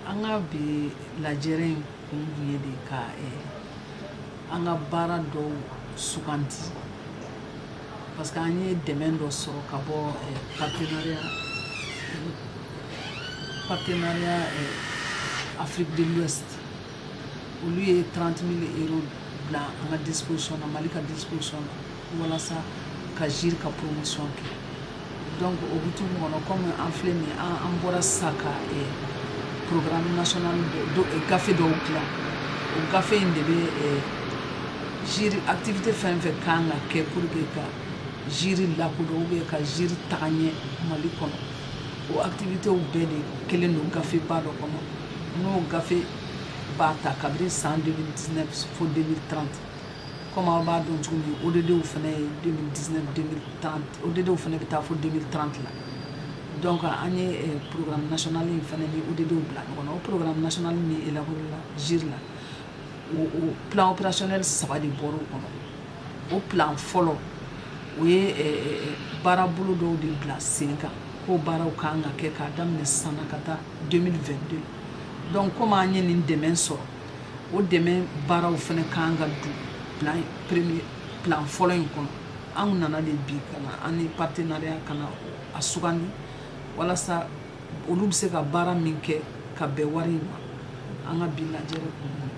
An ka bi lajɛrɛ in kun tun ye de ka an ka baara dɔw suganti, parce que an ye dɛmɛ dɔ sɔrɔ ka bɔ partenariat Afrique de l'Ouest. Olu ye 30 000 euros bila an ka disposition na, Mali ka disposition na, walasa ka JIR ka promotion kɛ. Donc o hukumu kɔnɔ, comme an filɛ nin ye, an bɔra sisan ka programme national gafe dɔw dilan. O gafe in de bɛ JIR activité fɛn fɛn kan ka kɛ pour que ka JIR lakodɔn ou bien ka JIR taga ɲɛ Mali kɔnɔ, o activités bɛɛ de kɛlen don gafeba dɔ kɔnɔ. N'o gafe b'a ta kabini san 2019 fo 2030. Comme aw b'a dɔn cogo min, ODD fana ye 2019 2030, ODD fana bɛ taa fo 2030 la. Donc an ye programme national in fana ni ODD bila ɲɔgɔn na. O programme national min élaboré la JIR la, o plan opérationnel saba de bɔra o kɔnɔ. O plan fɔlɔ, o ye baarabolo dɔw de bila sen kan k'o baaraw kan ka kɛ k'a daminɛ sisan na ka taa 2022. Donc comme an ye nin dɛmɛ sɔrɔ, o dɛmɛ baaraw fana kan ka don plan premier, plan fɔlɔ in kɔnɔ. Anw nana de bi ka na an ni partenariat ka na a sugandi walasa olu bɛ se ka baara min kɛ ka bɛn wari in ma. An ka bi lajɛrɛ kun.